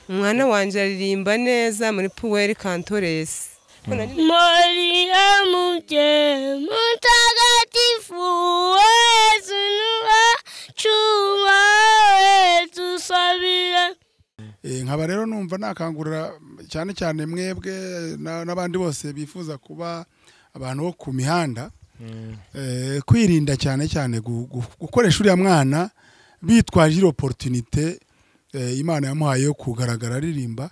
Umwana wanjye aririmba neza muri Pueri Cantores. Maria mubyeyi mutagatifu Yezu wacu dusabire. Nkaba rero numva nakangurira cyane cyane mwebwe n'abandi bose bifuza kuba abantu bo ku mihanda, kwirinda cyane cyane gukoresha uriya mwana bitwaje iyo opportunité Imana yamuhaye yo kugaragara aririmba,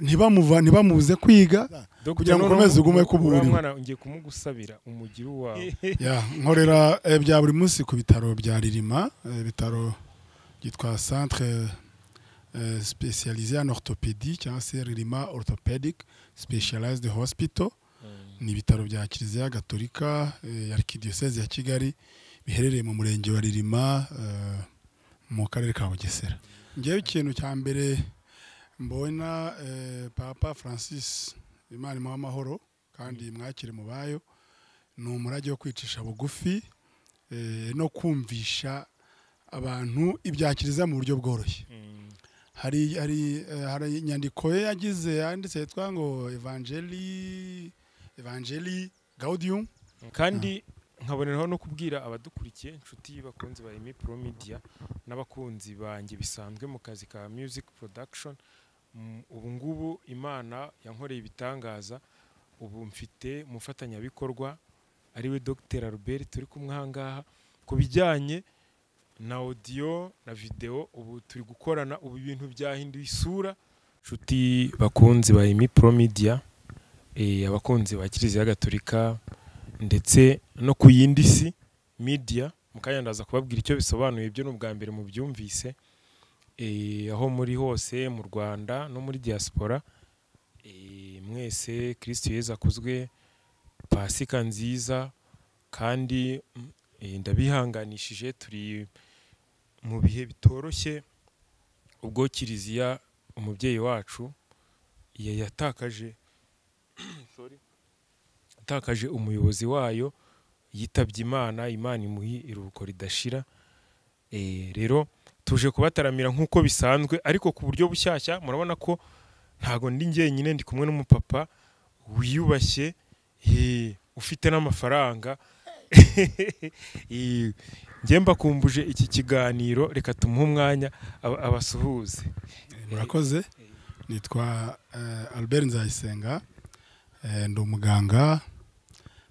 ntibamubuze kwiga kugira ngo ukomeze ugume kuburira. Mwana ngiye kumugusabira umugire wawe. Ya, nkorera bya buri munsi ku bitaro bya Ririma, ibitaro byitwa Centre spécialisé en orthopédie cyangwa se Ririma Orthopedic Specialized Hospital. Ni ibitaro bya Kiliziya Gatolika ya Archdiocese ya Kigali, biherereye mu murenge wa Ririma, mu karere ka Bugesera. Ngewe ikintu cya mbere mbona, Papa Francis, Imana imuhe amahoro kandi mwakire mu bayo, ni umurage wo kwicisha bugufi no kumvisha abantu ibya Kiliziya mu buryo bworoshye. Hari inyandiko ye yagize yanditse yitwa ngo Evangelii Gaudium. Kandi nkaboneraho no kubwira abadukurikiye, inshuti bakunzi ba Emi Pro Media n'abakunzi banjye bisanzwe mu kazi ka music production, ubu ngubu Imana yankoreye ibitangaza. Ubu mfite umufatanyabikorwa ariwe Dr Albert turi kumwe aha ngaha ku bijyanye na audio na video. Ubu turi gukorana, ubu ibintu byahinduye isura. Inshuti bakunzi ba Emi Pro Media, abakunzi ba Kiliziya Gatolika ndetse no ku yindi si media, mukanya ndaza kubabwira icyo bisobanuye, ibyo ni ubwa mbere mubyumvise. Aho muri hose mu Rwanda no muri diaspora, mwese Kristo Yezu akuzwe, Pasika nziza. Kandi ndabihanganishije, turi mu bihe bitoroshye ubwo Kiliziya umubyeyi wacu yatakaje yatakaje umuyobozi wayo, yitabye Imana, Imana imuhe iruhuko ridashira. Rero tuje kubataramira nk'uko bisanzwe, ariko ku buryo bushyashya. Murabona ko ntago ndi njyenyine, ndi kumwe n'umupapa wiyubashye, ufite n'amafaranga. Njye mbakumbuje iki kiganiro, reka tumuhe umwanya abasuhuze. Murakoze. Nitwa Albert Nzayisenga, ndi umuganga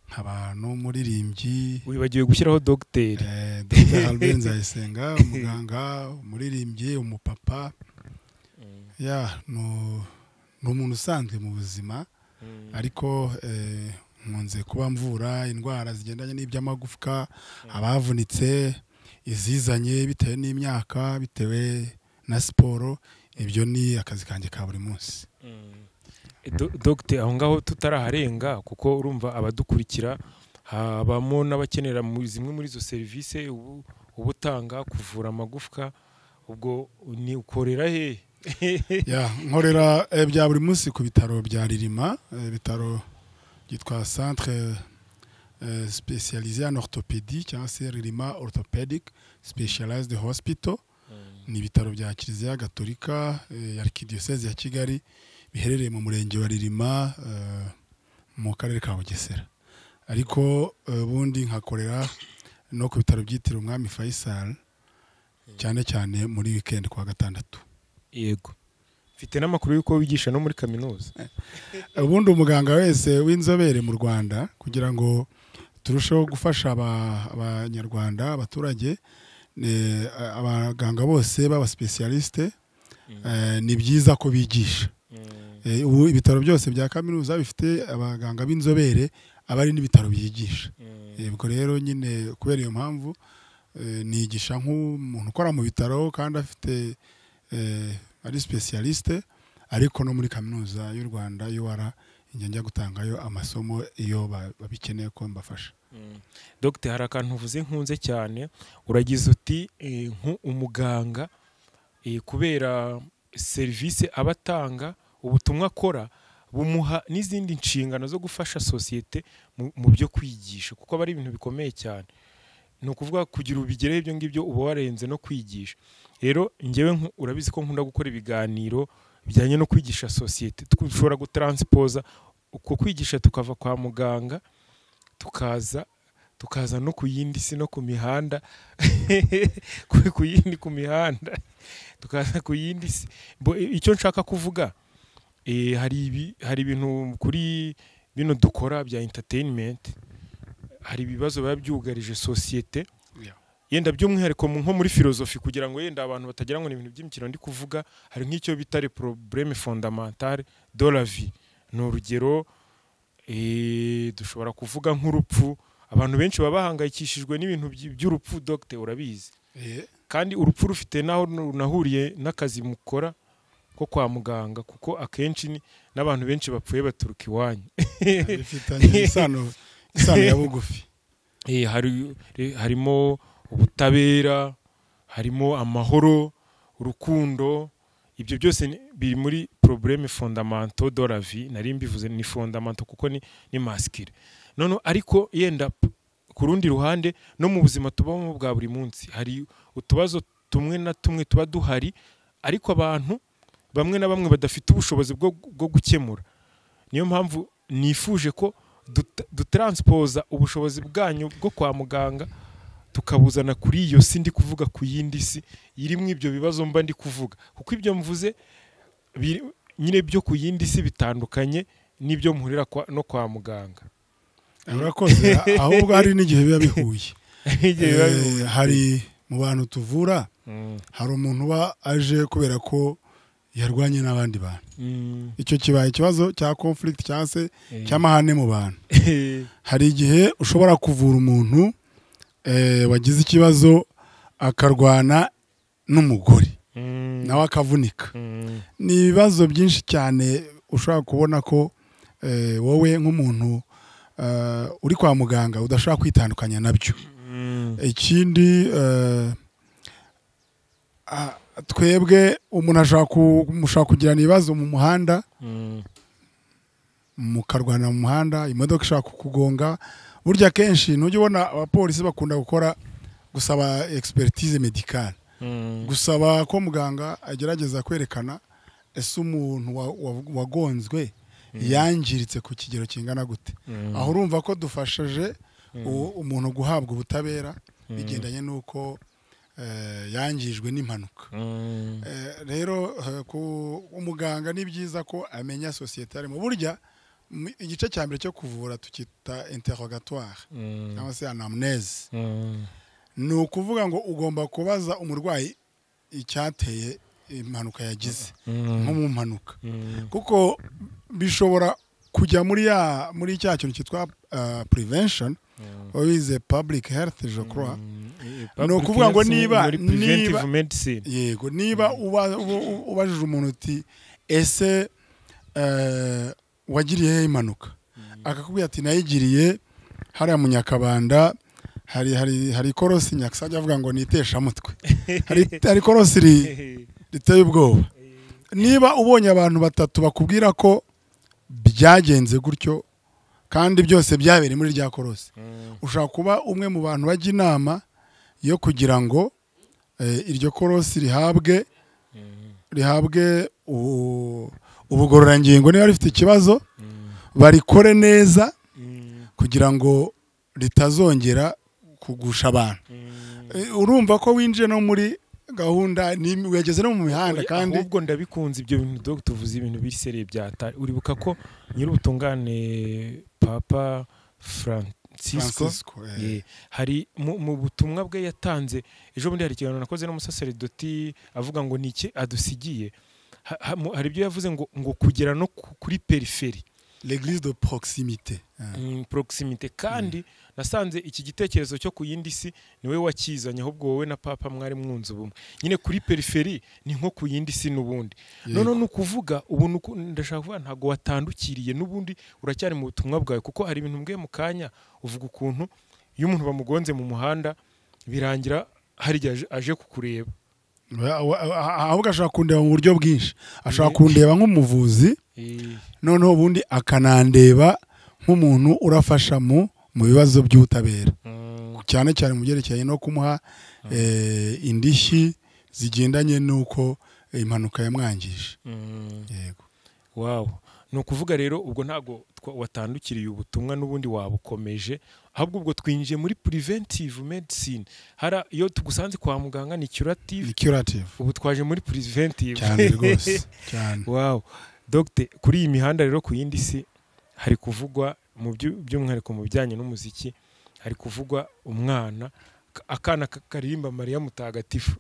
nkaba n'umuririmbyi. Wibagiwe gushyiraho dogiteri. Dr Albert Nzayisenga, umuganga, umuririmbyi, umupapa, ya ni umuntu usanzwe mu buzima, ariko nkunze kuba mvura indwara zigendanye n'iby'amagufwa, abavunitse, izizanye bitewe n'imyaka, bitewe na siporo. Ibyo ni akazi kanjye ka buri munsi. Dogiteri, aho ngaho tutaraharenga, kuko urumva abadukurikira habamo n'abakenera zimwe muri izo serivisi uba utanga, kuvura amagufwa, ubwo ni ukorera hehe? Ya, nkorera bya buri munsi ku bitaro bya Ririma, ibitaro byitwa Centre spécialisé en orthopédie cyangwa se Ririma Orthopedic Specialized Hospital. Ni ibitaro bya Kiliziya Gatolika ya Archdiocese ya Kigali, biherereye mu murenge wa Ririma, mu karere ka Bugesera. Ariko ubundi nkakorera no ku bitaro byitiriwe Umwami Faisal, cyane cyane muri weekend kwa gatandatu. Yego, mfite n'amakuru y'uko wigisha no muri kaminuza. Ubundi umuganga wese w'inzobere mu Rwanda, kugira ngo turusheho gufasha abanyarwanda, abaturage, abaganga bose b'aba spécialiste ni byiza ko bigisha. Ubu ibitaro byose bya kaminuza bifite abaganga b'inzobere, aba ari n'ibitaro byigisha. Ubwo rero nyine kubera iyo mpamvu, nigisha nk'umuntu ukora mu bitaro kandi afite ari spécialiste, ariko no muri Kaminuza y'u Rwanda UR njya gutangayo amasomo iyo babikeneye ko mbafasha. Dogiteri, hari akantu uvuze nkunze cyane, uragize uti umuganga kubera serivisi aba atanga, ubutumwa akora bumuha n'izindi nshingano zo gufasha sosiyete mu byo kwigisha, kuko aba ari ibintu bikomeye cyane. Ni ukuvuga kugira ubigereho ibyo ngibyo uba warenze no kwigisha. Rero njyewe urabizi ko nkunda gukora ibiganiro bijyanye no kwigisha sosiyete, dushobora gutranspose uko kwigisha tukava kwa muganga tukaza no ku yindi si no ku mihanda ku yindi ku mihanda tukaza ku yindi si. Icyo nshaka kuvuga hari ibintu kuri bino dukora bya entertainment, hari ibibazo biba byugarije sosiyete yenda by'umwihariko nko muri filozofi, kugira ngo yenda abantu batagira ngo ni ibintu by'imikino ndi kuvuga. Hari nk'icyo bita les problèmes fondamentaux de la vie. Ni urugero dushobora kuvuga nk'urupfu. Abantu benshi baba bahangayikishijwe n'ibintu by'urupfu, docteur urabizi. Kandi urupfu rufite naho runahuriye n'akazi mukora ko kwa muganga, kuko akenshi n'abantu benshi bapfuye baturuka iwanyu. Bifitanye isano ya bugufi. Harimo ubutabera, harimo amahoro, urukundo, ibyo byose biri muri problème fondamentaux de la vie. Nari mbivuze ni fondamentaux kuko ni masculine. None ariko yenda ku rundi ruhande no mu buzima tubamo bwa buri munsi hari utubazo tumwe na tumwe tuba duhari, ariko abantu bamwe na bamwe badafite ubushobozi bwo gukemura. Niyo mpamvu nifuje ko dutranspose ubushobozi bwanyu bwo kwa muganga tukabuzana kuri iyo si ndi kuvuga, ku yindi si irimo ibyo bibazo mba ndi kuvuga, kuko ibyo mvuze nyine byo ku yindi si bitandukanye n'ibyo muhurira no kwa muganga. Urakoze. Ahubwo hari n'igihe biba bihuye. Hari mu bantu tuvura hari umuntu uba aje kubera ko yarwanye n'abandi bantu. Icyo kibaye ikibazo cya conflict cyangwa se cy'amahane mu bantu. Hari igihe ushobora kuvura umuntu wagize ikibazo akarwana n'umugore nawe akavunika. Ni ibibazo byinshi cyane ushobora kubona ko wowe nk'umuntu uri kwa muganga udashobora kwitandukanya nabyo. Ikindi twebwe umuntu ashobora kugirana ibibazo mu muhanda, mukarwana mu muhanda, imodoka ishobora kukugonga. Burya kenshi ntujya ubona abapolisi bakunda gukora gusaba expertise médicale, gusaba ko muganga agerageza kwerekana ese umuntu wagonzwe yangiritse ku kigero kingana gute. Aho urumva ko dufashije umuntu guhabwa ubutabera bigendanye n'uko yangijwe n'impanuka. Rero ku umuganga ni byiza ko amenya sosiyete arimo. Burya igice cya mbere cyo kuvura tukita interrogatoire cyangwa se anamnese. Ni ukuvuga ngo ugomba kubaza umurwayi icyateye impanuka yagize, nko mu mpanuka, kuko bishobora kujya muri cya kintu cyitwa prevention, wize public health je crois. Ni ukuvuga ngo niba yego niba ubajije umuntu uti ese wagiriye impanuka, akakubwira ati nayigiriye hariya mu Nyakabanda, hari korosi Nyakasajya avuga ngo nitesha mutwe, hari korosi riteye ubwoba. Niba ubonye abantu batatu bakubwira ko byagenze gutyo kandi byose byabereye muri rya korosi, ushobora kuba umwe mu bantu bajya inama yo kugira ngo iryo korosi rihabwe ubugororangingo, niba rifite ikibazo barikore neza kugira ngo ritazongera kugusha abantu. Urumva ko winjiye no muri gahunda wegeze no mu mihanda. Kandi ahubwo ndabikunze ibyo bintu dog tuvuze ibintu bisereye byata. Uribuka ko nyir'ubutungane Papa Francisco hari mu butumwa bwe yatanze ejo bundi, hari ikiganiro nakoze n'umusaseredoti avuga ngo niki adusigiye. Hari ibyo yavuze ngo kugera no kuri peripherie, l'église de proximité. Proximité. Kandi nasanze iki gitekerezo cyo ku yindi si niwe wakizanye, ahubwo wowe na papa mwari mwunze ubumwe. Nyine kuri peripherie ni nko ku yindi si n'ubundi. None ni ukuvuga ubu ndashaka kuvuga ntago watandukiriye n'ubundi uracyari mu butumwa bwawe, kuko hari ibintu mbwe mu kanya uvuga ukuntu iyo umuntu bamugonze mu muhanda birangira hari aje kukureba. Ahubwo ashobora kundeba mu buryo bwinshi, ashobora kundeba nk'umuvuzi, noneho ubundi akanandeba nk'umuntu urafasha mu bibazo by'ubutabera, cyane cyane mu byerekeranye no kumuha indishyi zigendanye n'uko impanuka yamwangije. Yego. Wow. Ni ukuvuga rero ubwo ntago watandukiriye ubutumwa n'ubundi wabukomeje, ahubwo ubwo twinjiye muri preventive medicine. Hara iyo tugusanze kwa muganga ni curative. Ni curative. Ubu twaje muri preventive. Cyane rwose, cyane. Wow. Doctor, kuri iyi mihanda rero ku yindi si hari kuvugwa mu by'umwihariko mu bijyanye n'umuziki, hari kuvugwa umwana akana karirimba Mariya Mutagatifu.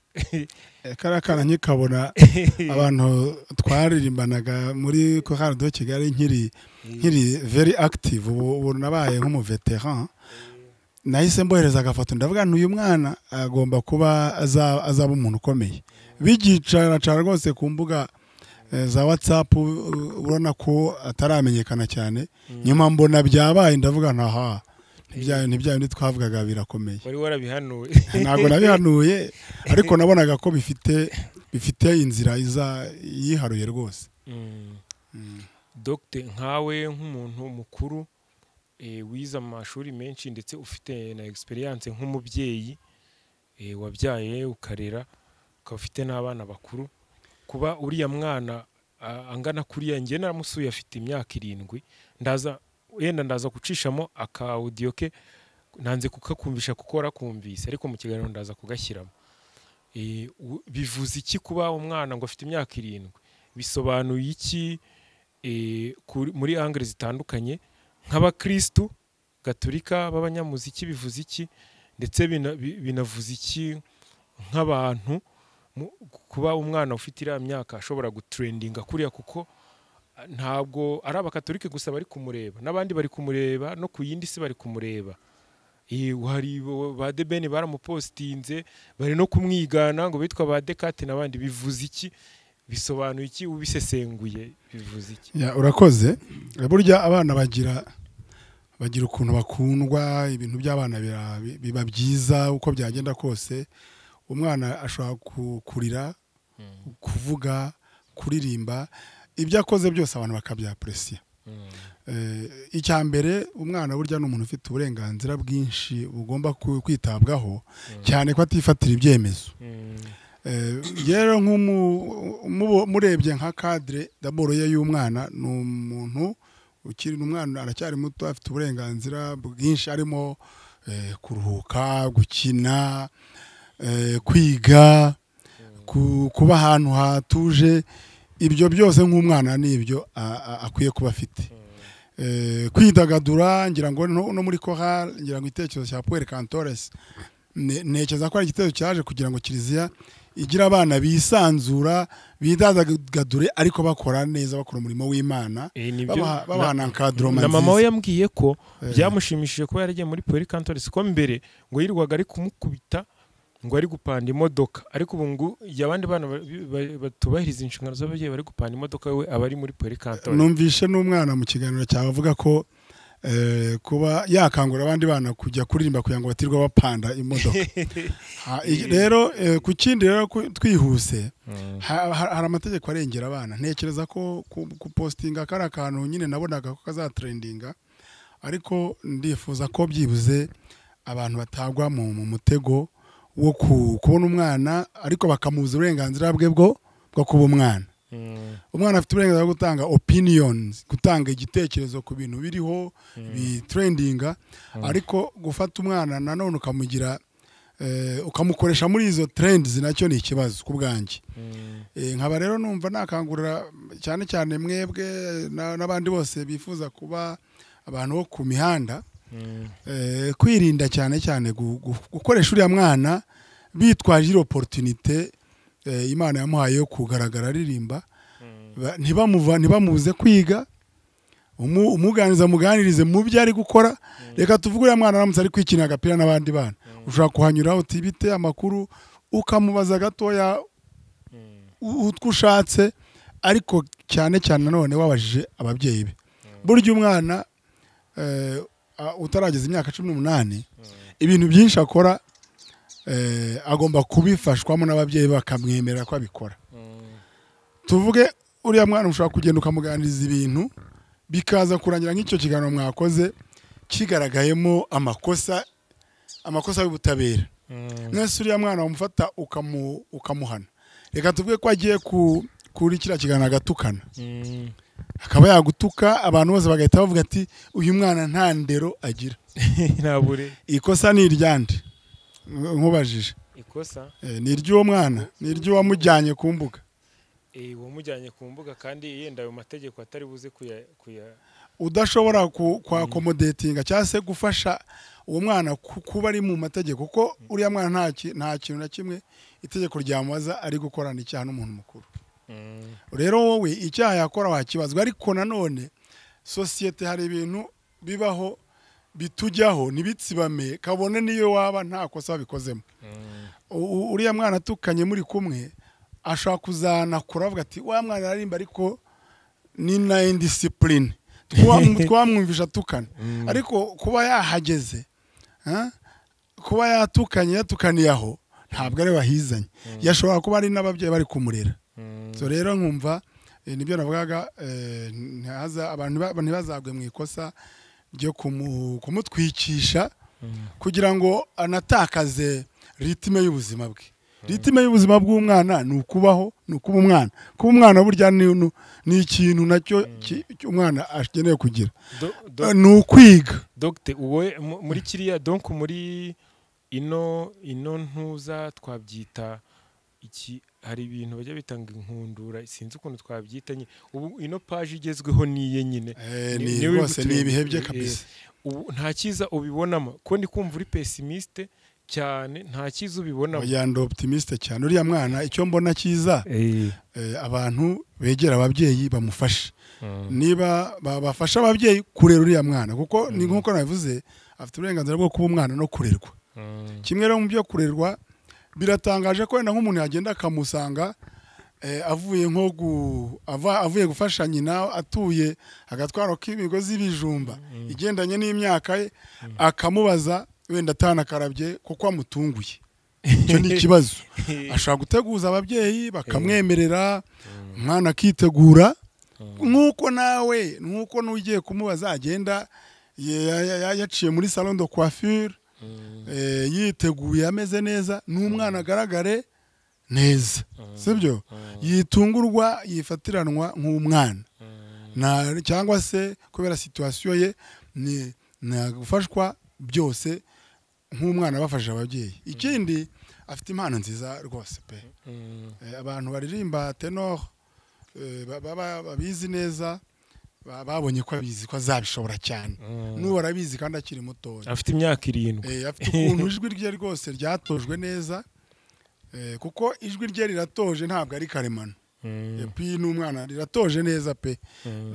Kariya kana nkikabona abantu twaririmbanaga muri Chorale de Kigali nkiri very active, ubu nabaye nk'umu veteran, nahise mbohereza agafoto ndavuga nti uyu mwana agomba kuba azaba umuntu ukomeye. Bigicaracara rwose ku mbuga za WhatsApp, urabona ko ataramenyekana cyane. Nyuma mbona byabaye ndavuga nti aha ntibya bindi twavugaga birakomeye. Wari warabihanuye? Ntabwo nabihanuye, ariko nabonaga ko bifite inzira iza yiharuye rwose. Doctor, nkawe nk'umuntu mukuru wize amashuri menshi ndetse ufite na experience nk'umubyeyi wabyaye ukarera ukaba ufite n'abana bakuru, kuba uriya mwana angana kuriya, njye naramusuye afite imyaka 7, ndaza yenda ndaza gucishamo aka audio ke, nanze kukakumvisha kuko warakumvise, ariko mu kiganiro ndaza kugashyiramo. Bivuze iki kuba umwana ngo afite imyaka 7? Bisobanuye iki muri angle zitandukanye nk'abakristu gatolika b'abanyamuziki? Bivuze iki ndetse binavuze iki nk'abantu kuba umwana ufite iriya myaka ashobora gutrendinga kuriya, kuko ntabwo ari abakatolike gusa bari kumureba, n'abandi bari kumureba, no ku yindi si bari kumureba. Hari ba Debeni baramupostinze, bari no kumwigana ngo bitwa ba Dekate n'abandi. Bivuze iki? Bisobanuye iki? Ubisesenguye bivuze iki? Urakoze. Burya abana bagira ukuntu bakundwa, ibintu by'abana biba byiza uko byagenda kose. Umwana ashobora kurira, kuvuga, kuririmba, ibyo akoze byose abantu bakabyapresiya. Icya mbere, umwana burya ni umuntu ufite uburenganzira bwinshi bugomba kwitabwaho, cyane ko atifatira ibyemezo. Rero murebye nka cadre d'abord ye y'umwana, ni umuntu ukiri umwana, aracyari muto, afite uburenganzira bwinshi, arimo kuruhuka, gukina, kwiga, kuba ahantu hatuje. Ibyo byose nk'umwana nibyo akwiye kuba afite. Kwidagadura, ngira ngo no muri chorale, ngira ngo igitekerezo cya Pueri Cantores, ntekereza ko ari igitekerezo cyaje kugira ngo Kiliziya igira abana bisanzura, bidagadure, ariko bakora neza, bakora umurimo w'Imana, babana encadrement. Na mama we yambwiye ko byamushimishije kuba yaragiye muri Pueri Cantores, ko mbere ngo yirirwaga ari kumukubita ngo ari gupanda imodoka, ariko ubu ngo abandi bana batubahiriza inshingano z'ababyeyi bari gupanda imodoka, we abari muri Pueri Cantores. Numvishe n'umwana mu kiganiro cyawe avuga ko kuba yakangura abandi bana kujya kuririmba kugira ngo batirwa bapanda imodoka. Rero ku kindi rero twihuse, hari amategeko arengera abana. Ntekereza ko kupostinga kari akantu nyine nabonaga ko kazatrendinga, ariko ndifuza ko byibuze abantu batagwa mu mutego wo kubona umwana ariko bakamubuza uburenganzira bwe bwo kuba umwana. Umwana afite uburenganzira bwo gutanga opinions, gutanga igitekerezo ku bintu biriho bitrendinga, ariko gufata umwana nanone ukamugira ukamukoresha muri izo trends nacyo ni ikibazo ku bwanjye. Nkaba rero numva nakangurira cyane cyane mwebwe n'abandi bose bifuza kuba abantu bo ku mihanda, kwirinda cyane cyane gukoresha uriya mwana bitwaje iyo opportunité Imana yamuhaye yo kugaragara aririmba, ntibamubuze kwiga, umuganiriza muganirize mu byo ari gukora. Reka tuvuge uriya mwana aramutse ari kwikina agapira n'abandi bana, ushobora kuhanyura utibite amakuru ukamubaza gatoya utwo ushatse, ariko cyane cyane nanone wabajije ababyeyi be. Burya umwana utarageza imyaka 18 ibintu byinshi akora agomba kubifashwamo n'ababyeyi bakamwemerera ko abikora. Tuvuge uriya mwana ushobora kugenda ukamuganiriza ibintu bikaza kurangira nk'icyo kiganiro mwakoze kigaragayemo amakosa y'ubutabera. Mwese uriya mwana wamufata ukamuhana, reka tuvuge ko agiye kuri kiriya kiganiro agatukana, akaba yagutuka abantu bose bagahita bavuga ati uyu mwana nta ndero agira. Ikosa ni iryande nkubajije? Ikosa ni iry'uwo mwana, ni iry'uwamujyanye ku mbuga. Uwamujyanye ku mbuga, kandi yenda ayo mategeko atari buze kuya udashobora kwakomodetinga cyangwa se gufasha uwo mwana kuba ari mu mategeko, kuko uriya mwana nta kintu na kimwe itegeko ryamubaza ari gukorana icyaha n'umuntu mukuru. Rero wowe icyaha yakora wakibazwa, ariko nanone sosiyete hari ibintu bibaho bitujyaho ntibitsibame, kabone niyo waba nta kosa wabikozemo. Uriya mwana atukanye muri kumwe ashobora kuzanakura avuga ati wa mwana aririmba ariko ni na indiscipline, twamwumvisha atukana. Ariko kuba yahageze, kuba yatukanye yatukaniye aho, ntabwo ari wahizanye, yashobora kuba ari n'ababyeyi bari kumurera. So rero nkumva nibyo navugaga, abantu ntibazagwe mu ikosa ryo kumutwikisha kugira ngo anatakaze ritime y'ubuzima bwe. Ritime y'ubuzima bw'umwana ni ukubaho, ni ukuba umwana. Kuba umwana burya ni ikintu nacyo umwana akeneye kugira, ni ukwiga. Dr, wowe muri kiriya donc muri ino ntuza twabyita iki, hari ibintu bajya bitanga inkundura, sinzi ukuntu twabyita nyine. Ubu ino page igezweho niye nyine, ni rwose ni ibihe bye kabisa. Ubu nta cyiza ubibonamo, ko ndi kumva uri pessimiste cyane, nta cyiza ubibonamo. Oya, ndi optimiste cyane. Uriya mwana icyo mbona cyiza, abantu begera ababyeyi bamufashe, niba bafasha ababyeyi kurera uriya mwana, kuko ni nkuko nabivuze afite uburenganzira bwo kuba umwana no kurerwa. Kimwe rero mu byo kurerwa, biratangaje ko wenda nk'umuntu yagenda akamusanga avuye nko avuye gufasha nyina, atuye agatwaro k'imigozi y'ibijumba igendanye n'imyaka ye, akamubaza wenda atanakarabye kuko amutunguye. Icyo ni ikibazo. Ashobora guteguza ababyeyi bakamwemerera, umwana akitegura, nk'uko nawe nk'uko n'ugiye kumubaza agenda yaciye muri salon de coiffure, yiteguye ameze neza, n'umwana agaragare neza, sibyo? Yitungurwa, yifatiranwa nk'umwana, cyangwa se kubera situation ye ni gufashwa byose nk'umwana bafasha ababyeyi. Ikindi afite impano nziza rwose pe. Abantu baririmba tenor babizi neza, babonye ko abizi ko azabishobora cyane. N'ubu arabizi kandi akiri mutoya, afite imyaka 7. Afite ukuntu ijwi rye rwose ryatojwe neza, kuko ijwi rye riratoje, ntabwo ari karemano. Epi n'umwana riratoje neza pe.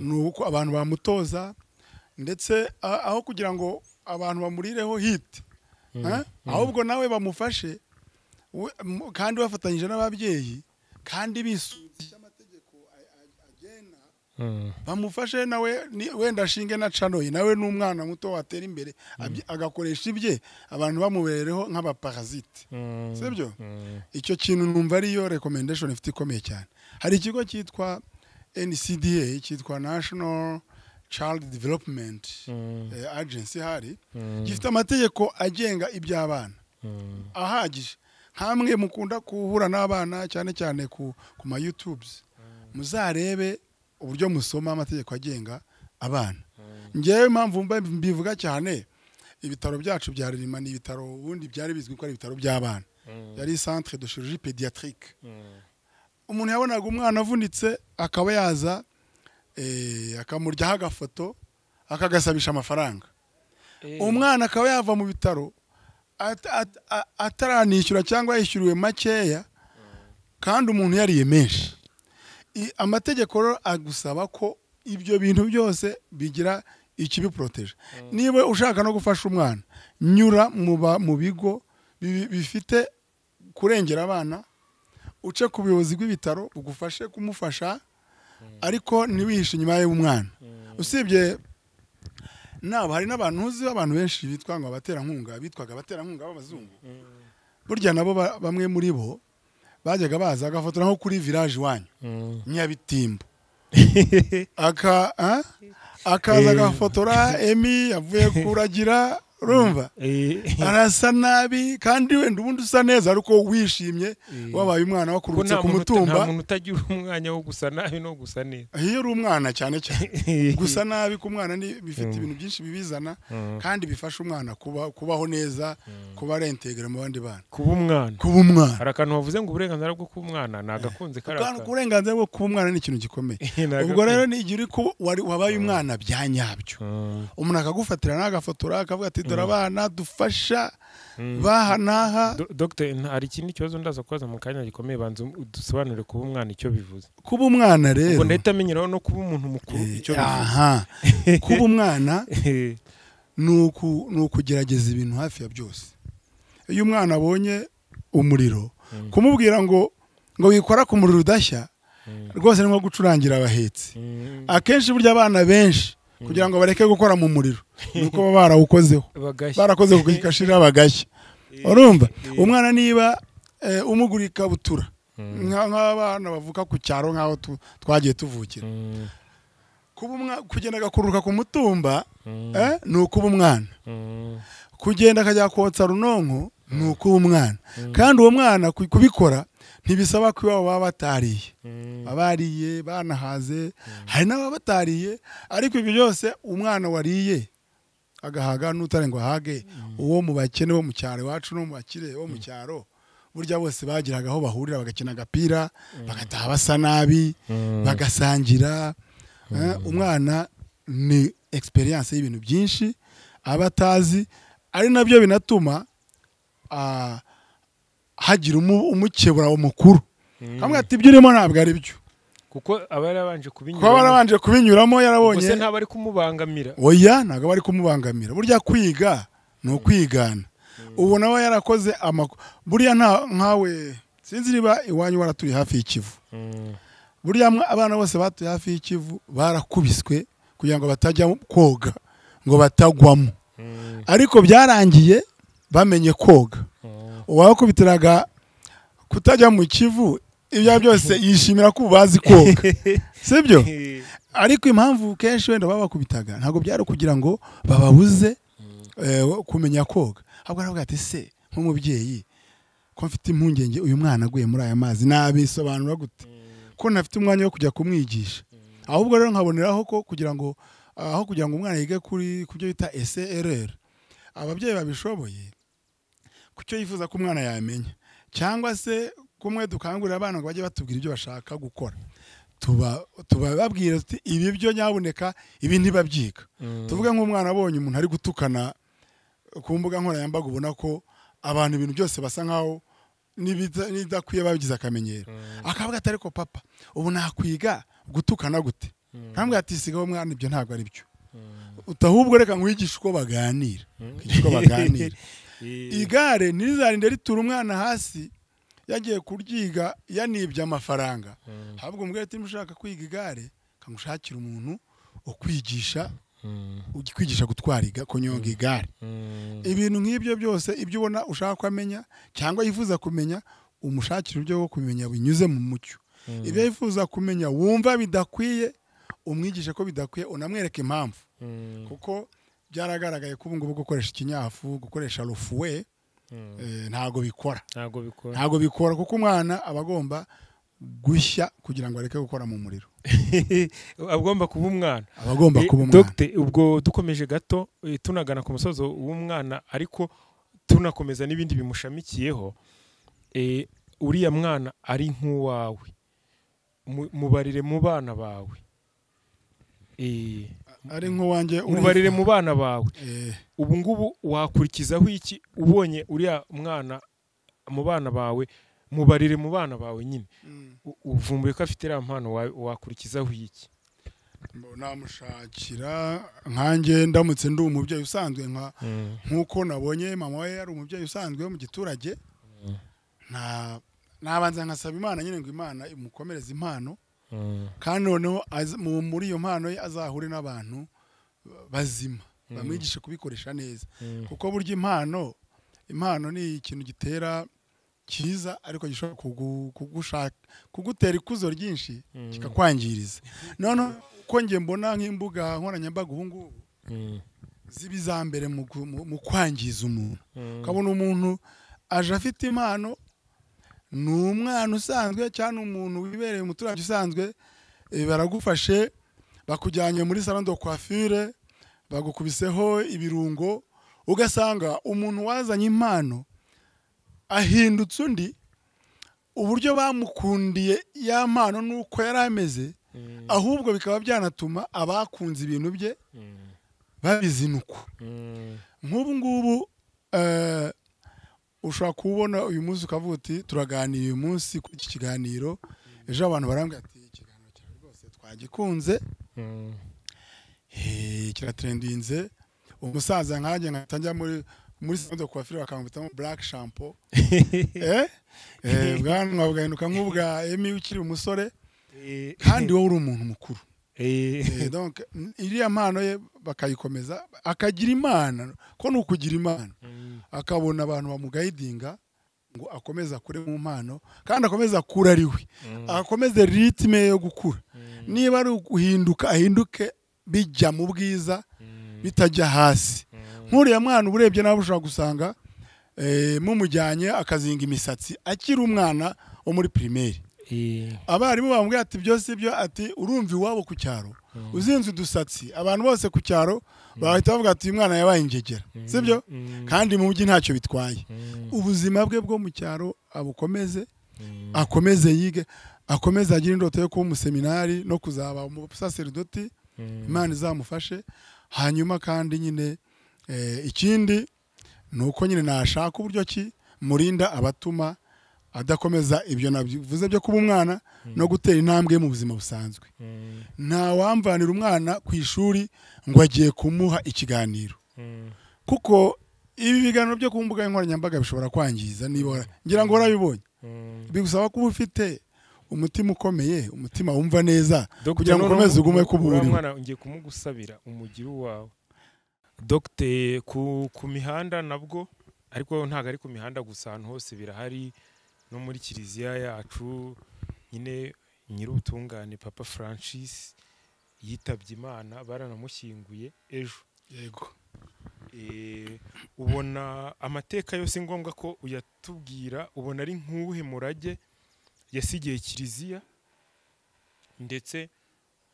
Nuko abantu bamutoza, ndetse aho kugira ngo abantu bamurireho hit, ahubwo nawe bamufashe, kandi bafatanyije n'ababyeyi, kandi bisubiza amategeko agena, bamufashe nawe wenda ashinge na canoye, nawe n'umwana muto watera imbere agakoresha ibye, abantu bamubereho nk'abaparasite, sibyo? Icyo kintu numva ariyo recommendation ifite ikomeye cyane. Hari ikigo cyitwa NCDA, cyitwa National Child Development Agency, hari gifite amategeko agenga iby'abana ahagije. Nkamwe mukunda kuhura n'abana cyane cyane ku ma YouTubes, muzarebe uburyo musoma amategeko agenga abana. Ngewe impamvu mbivuga cyane, ibitaro byacu bya Ririma ni ibitaro ubundi byari bizwi ko ari ibitaro by'abana, yari centre de chirurgie pédiatrique. Umuntu yabonaga umwana avunitse akaba yaza akamuryaho agafoto akagasabisha amafaranga. Umwana akaba yava mu bitaro ataranishyura cyangwa yishyuriwe makeya, kandi umuntu yariye menshi. Amategeko agusaba ko ibyo bintu byose bigira ikibiproteje. Niba ushaka no gufasha umwana, nyura mu bigo bifite kurengera abana, uce ku buyobozi bw'ibitaro bugufashe kumufasha, ariko ntiwihishe inyuma y'umwana. Usibye nabo hari n'abantu uzi, abantu benshi bitwa ngo abaterankunga, bitwaga abaterankunga b'abazungu. Burya nabo bamwe muri bo bajyaga baza agafotora nko kuri village wanyu Nyabitimbo, akaza agafotora Emi avuye kuragira, Urumva arasa nabi kandi wenda ubundi usa neza ariko wishimye wabaye umwana wakurutse ku mutumba. Nta muntu utagira umwanya wo gusa nabi no gusa neza. Iyo uri umwana cyane cyane gusa nabi ku mwana ni bifite ibintu byinshi bibizana kandi bifasha umwana kubaho neza, kuba rentegera mu bandi bana, kuba umwana. Kuba umwana. Hari akantu bavuze ngo uburenganzira bwo kuba umwana nagakunze karaka. Uburenganzira bwo kuba umwana ni ikintu gikomeye. Ubwo rero ni igihe uri wabaye umwana bya nyabyo, umuntu akagufatira n'agafotora akavuga ati dore abana dufasha baha naha. Dr, hari ikindi kibazo ndaza kubaza mu kanya gikomeye, banza udusobanurire kuba umwana icyo bivuze. Kuba umwana rero ubwo ndahita menyeraho no kuba umuntu mukuru icyo bivuze. Aha, kuba umwana ni ukugerageza ibintu hafi ya byose. Iyo umwana abonye umuriro, kumubwira ngo wikora ku muriro udashya rwose ni nko gucurangira abahetsi. Akenshi burya abana benshi kugira ngo bareke gukora mu muriro nuko baba barawukozeho, barakoze kukikashira bagashya. Urumva umwana niba umugura ikabutura nk'abana bavuka ku cyaro nk'aho twagiye tuvukira, kuba kugenda agakururuka ku mutumba ni ukuba umwana, kugenda akajya kotsa runonko ni ukuba umwana. Kandi uwo mwana kubikora ntibisaba ko iwabo baba batariye, abariye banahaze, hari n'ababa batariye, ariko ibyo byose umwana wariye agahaga n'utarengwa ahage, uwo mu bakene bo mu cyaro iwacu no mu bakire bo mu cyaro, burya bose bagiraga aho bahurira bagakina agapira, bagataha basa nabi, bagasangira. Umwana ni experience y'ibintu byinshi aba atazi, ari nabyo binatuma hagira umukebura mukuru kamwe ati ibyo urimo ntabwo ari byo, kuko aba yarabanje kubinyuramo, yarabonye. Gusa ntabwo ari kumubangamira. Oya, ntabwo ari kumubangamira. Burya kwiga ni ukwigana. Ubu nawe yarakoze burya nkawe sinzi niba iwanyu waratuye hafi y'Ikivu. Burya abana bose batuye hafi y'Ikivu barakubiswe kugira ngo batajya koga ngo batagwamo, ariko byarangiye bamenye koga. Uwakubitiraga kutajya mu Kivu ibyo byose yishimira ko bazi koga, sibyo? Ariko impamvu kenshi wenda babakubitaga ntabwo byari kugira ngo bababuze kumenya koga, ahubwo aravuga ati se nk'umubyeyi ko mfite impungenge uyu mwana aguye muri aya mazi nabisobanura gute ko ntafite umwanya wo kujya kumwigisha. Ahubwo rero nkaboneraho ko kugira ngo aho kugira ngo umwana yige kuri kubyo bita SRR, ababyeyi babishoboye kucyo yifuza ko umwana yamenya, cyangwa se kumwe dukangurira abana ngo bajye batubwira ibyo bashaka gukora, tubababwira tuti ibi byo nyaboneka ibi ntibabyiga. Tuvuge nk'umwana abonye umuntu ari gutukana ku mbuga nkoranyambaga, ubona ko abantu ibintu byose basa nkaho n'ibidakwiye babigize akamenyero, akavuga ati ariko papa ubu nakwiga gutukana gute? Ntambwe ati sigaho mwana ibyo ntabwo ari byo, utahubwo reka nkwigishe uko baganira, uko baganira. Igare ntirizarinde ritura umwana hasi yagiye kuryiga yanibye amafaranga, ahubwo umubwire ati ushaka kwiga igare kamushakira umuntu ukwigisha, ukwigisha gutwara kunyonga igare. Ibintu nk'ibyo byose ibyo ubona ushaka ko amenya cyangwa yifuza kumenya, umushakira uburyo bwo kumenya binyuze mu mucyo. Ibyo yifuza kumenya wumva bidakwiye, umwigishe ko bidakwiye, unamwereke impamvu. Kuko byaragaragaye ko ubu ngubu gukoresha ikinyafu, gukoresha rufuwe ntago bikora. Ntago bikora kuko umwana aba agomba gushya kugira ngo areke gukora mu muriro. Agomba kuba umwana. Abagomba kuba umwana. Dr, ubwo dukomeje gato tunagana ku musozo w'umwana ariko tunakomeza n'ibindi bimushamikiyeho, uriya mwana ari nk'uwawe, mubarire mu bana bawe. Ari nk'uwanjye, mubarire mu bana bawe. Ubu ngubu wakurikizaho iki ubonye uriya mwana mu bana bawe? Mubarire mu bana bawe nyine, uvumbuye ko afite iriya mpano, wakurikizaho iki? Namushakira nkanjye ndamutse ndi umubyeyi usanzwe, nk'uko nabonye mama we yari umubyeyi usanzwe wo mu giturage, nabanza nkasaba Imana nyine ngo Imana imukomereze impano, kandi noneho muri iyo mpano ye azahure n'abantu bazima bamwigishe kubikoresha neza. Kuko burya impano ni ikintu gitera cyiza ariko gishobora kugutera ikuzo ryinshi kikakwangiriza. None ko nge mbona nk'imbuga nkoranyambaga ubu ngubu ziba iza mbere mu kwangiza umuntu. Ukabona umuntu aje afite impano, ni umwana usanzwe cyangwa umuntu wibereye umuturage usanzwe, baragufashe bakujyanye muri salon de coiffure, bagukubiseho ibirungo, ugasanga umuntu wazanye impano ahindutse undi. Uburyo bamukundiye ya mpano nuko yari ameze, ahubwo bikaba byanatuma abakunze ibintu bye babizinuka. Nk'ubu ngubu ushobora kubona uyu munsi ukavuga uti turaganira uyu munsi kuri iki kiganiro, ejo abantu barambwira ati ikiganiro cyawe rwose twagikunze, kiratrendinze. Umusaza nkanjye nkahita njya muri salon de coiffure bakamwitamo black shampoo, bwanwa bugahinduka nk'ubwa Emmy ukiri umusore, kandi wowe uri umuntu mukuru. Donc iriya mpano ye bakayikomeza, akagira Imana, ko ni ukugira Imana, akabona abantu bamugayidinga ngo akomeze akure mu mpano, kandi akomeze akura ari we, akomeze rythme yo gukura. Niba ari guhinduka ahinduke bijya mu bwiza, bitajya hasi. Nk'uriya mwana uburebye nawe ushobora gusanga mumujyanye akazinga imisatsi akiri umwana wo muri primaire. Abarimu bamubwira ati byose ibyo, ati urumva iwabo ku cyaro uzinze udusatsi, abantu bose ku cyaro bahita bavuga ati uyu mwana yabaye ingegera, sibyo? Kandi mu mujyi ntacyo bitwaye. Ubuzima bwe bwo mu cyaro abukomeze, akomeze yige, akomeze agire indoto yo kuba umuseminari no kuzaba umusaseridoti, Imana izamufashe. Hanyuma kandi nyine ikindi nuko nyine nashaka uburyo ki murinda abatuma adakomeza ibyo nabivuze byo kuba umwana no gutera intambwe mu buzima busanzwe. Nta wamvanira umwana ku ishuri ngo agiye kumuha ikiganiro, kuko ibi biganiro byo ku mbuga nkoranyambaga bishobora kwangiza. Niba ngira ngo warabibonye, bigusaba kuba ufite umutima ukomeye, umutima wumva neza, kugira ngo ukomeze ugume kubura. Mwana ngiye kumugusabira umugire wawe Dr. Ku mihanda nabwo, ariko ntago ari ku mihanda gusa, ahantu hose birahari, no muri kiliziya yacu nyine nyir'ubutungane Papa Francis yitabye Imana, baranamushyinguye ejo. Yego. Ubona amateka yose ngombwa ko uyatubwira, ubona ari nk'uwuhe murage yasigiye kiliziya, ndetse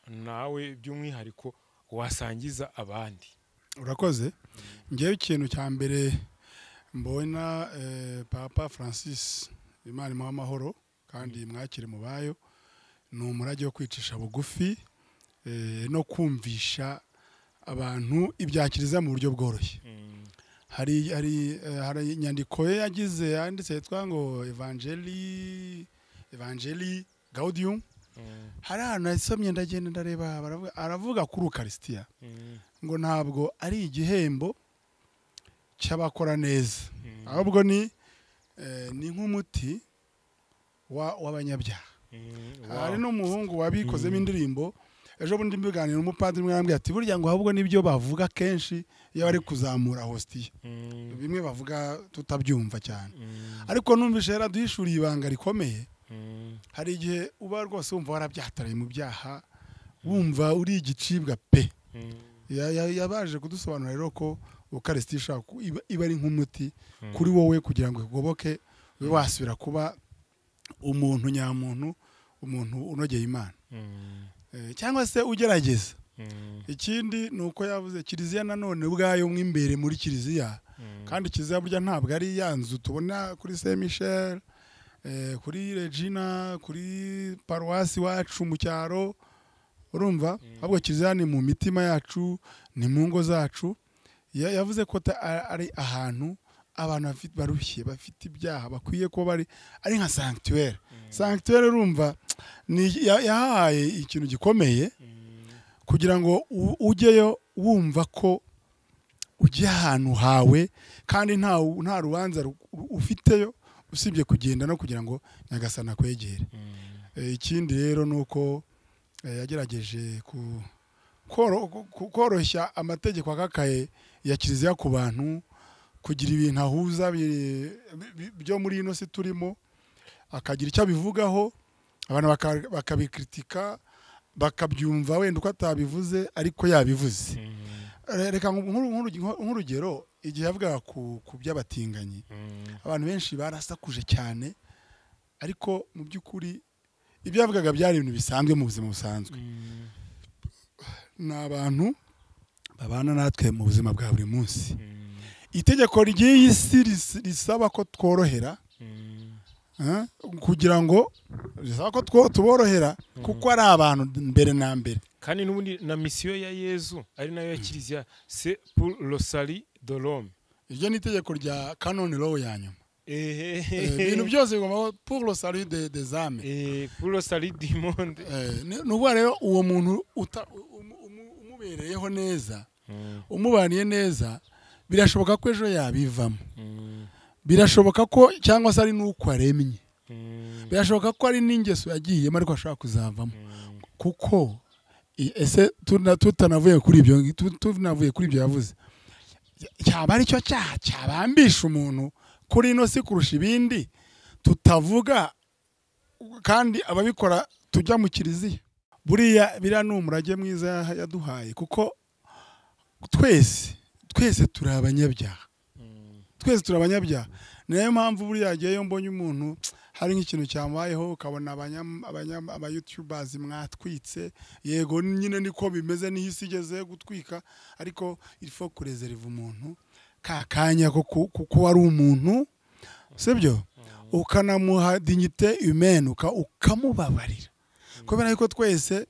nawe by'umwihariko wasangiza abandi? Urakoze. Ngewe ikintu cya mbere mbona Papa Francis, Imana imuhe amahoro kandi mwakire mu bayo, ni umurage wo kwicisha bugufi no kumvisha abantu ibya kiliziya mu buryo bworoshye. Hari inyandiko ye yagize yanditse yitwa ngo Evangelii Gaudium. Hari ahantu nasomye ndagenda ndareba, aravuga kuri Ukarisitiya ngo ntabwo ari igihembo cy'abakora neza, ahubwo ni nk'umuti w'abanyabyaha. Hari n'umuhungu wabikozemo indirimbo ejo bundi mbiganira n'umupadiri umwe arambwira ati burya ngo ahubwo nibyo bavuga kenshi iyo bari kuzamura hostiya, bimwe bavuga tutabyumva cyane, ariko numvise yaraduhishuriye ibanga rikomeye. Hari igihe uba rwose wumva warabyahataraye mu byaha, wumva uri igicibwa pe. Yabaje kudusobanurira rero ko Ukarisitiya ishaka iba ari nk'umuti kuri wowe kugira ngo ikugoboke, ube wasubira kuba umuntu nyamuntu, umuntu unogeye Imana, cyangwa se ugerageza. Ikindi ni uko yavuze kiliziya nanone ubwayo mo imbere muri kiliziya, kandi kiliziya burya ntabwo ari ya nzu tubona kuri Saint Michel, kuri Regina, kuri paruwasi wacu mu cyaro, urumva, ahubwo kiliziya ni mu mitima yacu, ni mu ngo zacu. Yavuze ko ari ahantu abantu barushye, bafite ibyaha, bakwiye kuba bari ari nka sanctuaire. Sanctuaire urumva yahaye ikintu gikomeye kugira ngo ujyeyo wumva ko ugiye ahantu hawe, kandi nta rubanza ufiteyo usibye kugenda no kugira ngo Nyagasani akwegere. Ikindi rero nuko yagerageje koroshya amategeko akakaye ya kiliziya ku bantu, kugira ibintu ahuza byo muri ino si turimo, akagira icyo abivugaho, abantu bakabikritika, bakabyumva wenda uko atabivuze ariko yabivuze. Reka nk'urugero, igihe yavugaga ku by'abatinganyi, abantu benshi barasakuje cyane, ariko mu by'ukuri ibyo yavugaga byari ibintu bisanzwe mu buzima busanzwe. Ni abantu babana natwe mu buzima bwa buri munsi. Itegeko ry'iyi si risaba ko tworohera, kugira ngo risaba ko tuborohera, kuko ari abantu mbere na mbere. Kandi n'ubundi na misiyo ya Yezu ari nayo ya Kiliziya, c'est pour le salut de l'homme. Iryo ni itegeko rya canon law ya nyuma. Ibintu byose bigomba pour le salut des âmes, pour le salut du monde. Ni ukuvuga rero uwo muntu umubereyeho neza, umubaniye neza, birashoboka ko ejo yabivamo, birashoboka ko cyangwa se ari n'uko aremye, birashoboka ko ari n'ingeso yagiyemo ariko ashobora kuzavamo. Kuko ese tutanavuye kuri ibyo, tunavuye kuri ibyo yavuze, cyaba ari cyo cyaha cyabambisha umuntu kuri ino si kurusha ibindi tutavuga, kandi ababikora tujya mu kiliziya. Buriya biriya ni umurage mwiza yaduhaye, kuko twese turi abanyabyaha, twese turi abanyabyaha. Niyo mpamvu buriya yagiyeyo mbonye umuntu hari nk'ikintu cyamubayeho, ukabona aba YouTubers mwatwitse, yego nyine niko bimeze, niho isi igeze gutwika, ariko il faut kureserva umuntu ka kanya ko kuko ari umuntu, sibyo? Ukanamuha dignité humaine, ukamubabarira. Kubera yuko twese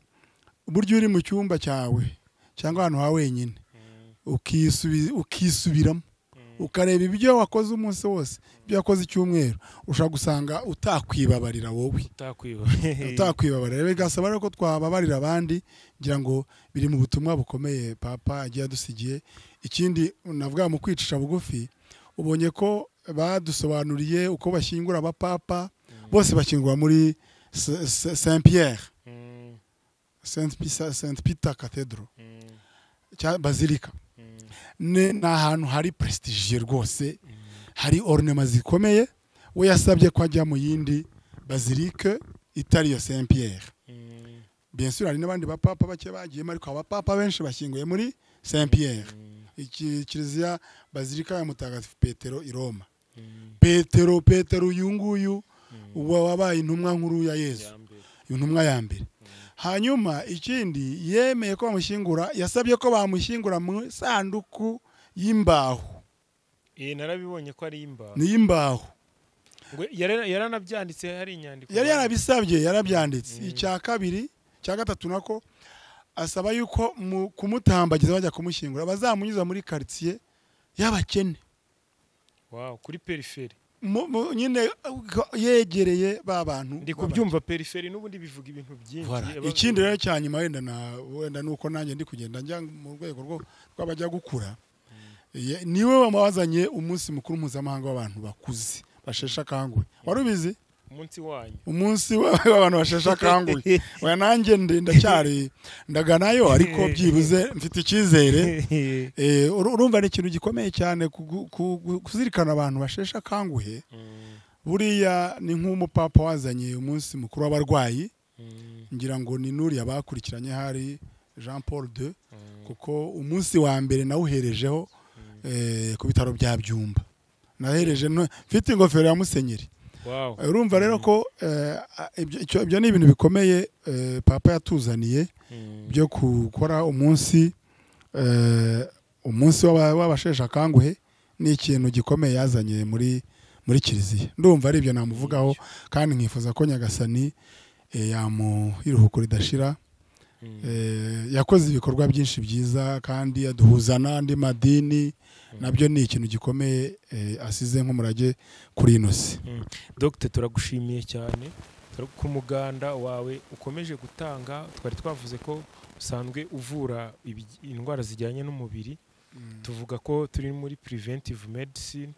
buryo uri mu cyumba cyawe cyangwa ahantu ha wenyine, ukisubiramo, ukareba ibyo wakoze umunsi wose, ibyo wakoze icyumweru, ushobora gusanga utakwibabarira wowe, utakwibabarira. Bigasaba rero ko twababarira abandi, ngira ngo biri mu butumwa bukomeye Papa agiye adusigiye. Ikindi navuga mu kwicisha bugufi, ubonye ko badusobanuriye uko bashyingura abapapa, bose bashyingura muri Saint Pierre, Saint Peter Cathedral, Basilica. Ni ahantu hari prestige rwose, hari ornement zikomeye. We yasabye ko ajya mu yindi basilique itari iyo Saint Pierre. Bien sûr hari n'abandi bapapa bake bagiyemo, ariko abapapa benshi bashyinguye muri Saint Pierre, iki kiliziya Basilica ya Mutagatifu Petero i Roma. Petero uyu nguyu wabaye intumwa nkuru ya Yezu, intumwa ya mbere. Hanyuma ikindi yemeye ko bamushyingura, yasabye ko bamushyingura mu sanduku y'imbaho. Narabibonye ko ari imbaho. Ni imbaho. Yaranabyanditse, hari inyandiko. Yari yarabisabye, yarabyanditse. Icya kabiri, cya gatatu nako asaba yuko kumutambagiza bajya kumushyingura bazamunyuza muri quartier y'abakene. Wow, kuri peripherie. Nyine yegereye ba bantu. Ndi kubyumva peripherie n'ubundi bivuga ibintu byinshi. Ikindi rero cya nyuma wenda nuko nanjye ndi kugenda njya mu rwego rw'abajya gukura, niwe wamazanye umunsi mukuru mpuzamahanga w'abantu bakuze basheshe akanguhe. Wari ubizi? Umunsi wanyu, umunsi w'abantu basheshe akanguhe. Oya nanjye ndacyari ndaganayo, ariko byibuze mfite icyizere. Urumva ni ikintu gikomeye cyane kuzirikana abantu basheshe akanguhe. Buriya ni nk'umupapa wazanye umunsi mukuru w'abarwayi, ngira ngo ni nuriya bakurikiranye hari Jean Paul II, kuko umunsi wa mbere nawuherejeho ku bitaro bya Byumba, nahereje mfite ingofero ya musenyeri. Urumva rero ko ibyo ni ibintu bikomeye Papa yatuzaniye byo gukora umunsi w'abasheshe akanguhe, ni ikintu gikomeye yazanye muri kiliziya. Ndumva ari ibyo namuvugaho, kandi nkifuza ko Nyagasani yamuha iruhuko ridashira. Yakoze ibikorwa byinshi byiza kandi aduhuza n'andi madini, nabyo ni ikintu gikomeye asize nk'umurage kuri ino si. Dr turagushimiye cyane ku muganda wawe ukomeje gutanga. Twari twavuze ko usanzwe uvura indwara zijyanye n'umubiri, tuvuga ko turi muri preventive medicine,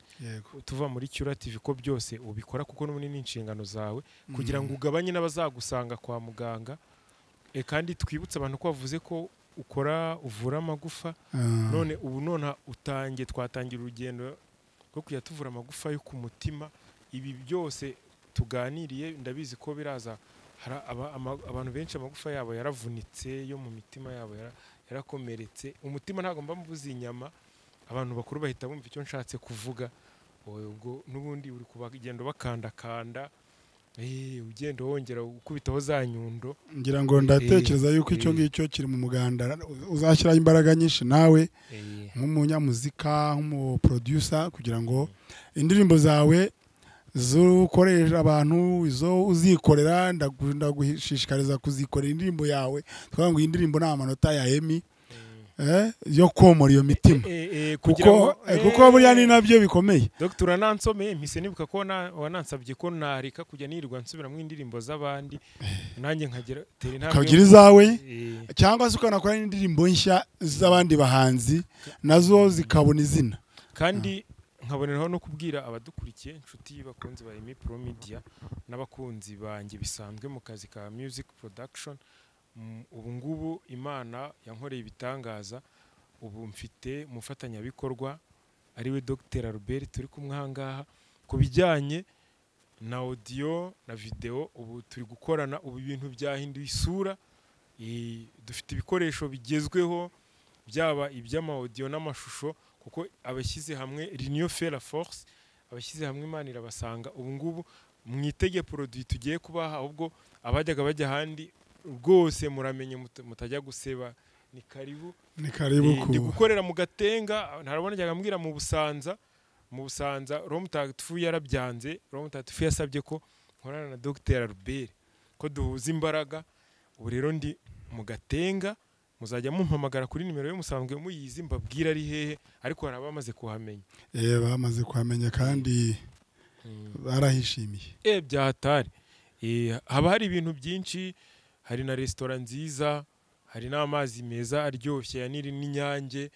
tuva muri curative, ko byose ubikora kuko n'ubundi ni inshingano zawe kugira ngo ugabanye n'abazagusanga kwa muganga. Kandi twibutse abantu ko wavuze ko ukora uvura amagufa, none ubu none utangiye, twatangira urugendo rwo kujya tuvura amagufa yo ku mutima. Ibi byose tuganiriye ndabizi ko biraza Hari abantu benshi amagufa yabo yaravunitse, yo mu mitima yabo yarakomeretse. Umutima ntabwo mba mvuze inyama, abantu bakuru bahita bumva icyo nshatse kuvuga. Ubwo n'ubundi uri kubagenda bakandakanda, ugenda wongera ukubitaho za nyundo. Ngira ngo ndatekereza yuko icyo ngicyo kiri mu muganda uzashyiraho imbaraga nyinshi nawe nk'umunyamuzika, nk'umuproducer, kugira ngo indirimbo zawe zukoresha abantu, izo uzikorera. Ndagushishikariza kuzikorera indirimbo yawe, twavuga ngo iyi ndirimbo ni amanota ya Emmy yo komora iyo mitima, kuko buriya ni nabyo bikomeye. Dr. Anansomeye mpise nibuka ko wanansabye ko nareka kujya nirirwa nsubiramo indirimbo z'abandi, nanjye nkagera tera intambwe ukagira izawe, cyangwa se ukanakora n'indirimbo nshya z'abandi bahanzi nazo zikabona izina. Kandi nkaboneraho no kubwira abadukurikiye, inshuti bakunzi ba Emmy Pro Media n'abakunzi banjye bisanzwe mu kazi ka music production, ubu ngubu Imana yankoreye ibitangaza. Ubu mfite umufatanyabikorwa ariwe Dr. Albert turi kumwe aha ngaha ku bijyanye na audio na video. Ubu turi gukorana, ubu ibintu byahinduye isura, dufite ibikoresho bigezweho byaba iby'ama audio n'amashusho, kuko abashyize hamwe L'union fait la force, abashyize hamwe Imana irabasanga. Ubu ngubu mwitege produit tugiye kubaha, ahubwo abajyaga bajya ahandi rwose muramenye mutajya guseba. Ni karibu, ni karibu. Ndi gukorera mu Gatenga, ntarabona njyaga mbwira mu Busanza. Mu Busanza Roho Mutagatifu yarabyanze, Roho Mutagatifu yasabye ko nkorana na Dr. Albert ko duhuza imbaraga. Ubu rero ndi mu Gatenga, muzajya mumpamagara kuri nimero yo musanzwe muyizi, mbabwira ari hehe, ariko hari abamaze kuhamenya. Bamaze kuhamenya kandi barahishimiye. Byahatari. Haba hari ibintu byinshi, hari na restaurant nziza, hari n'amazi meza aryoshye ya Nili n'Inyange,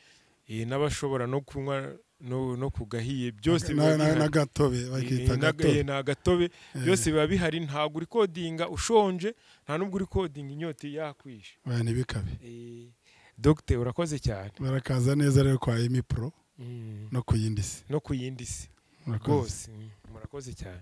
n'abashobora no kunywa no kugahiye byose n'agatobe bakita gatobe, n'agatobe byose biba bihari. Ntabwo uri kodinga ushonje, nta nubwo uri kodinga inyota yakwishe. Oya ntibikabe. Dr. urakoze cyane. Barakaza neza rero kwa Emmy Pro no ku yindi si, no ku yindi si rwose. Murakoze cyane.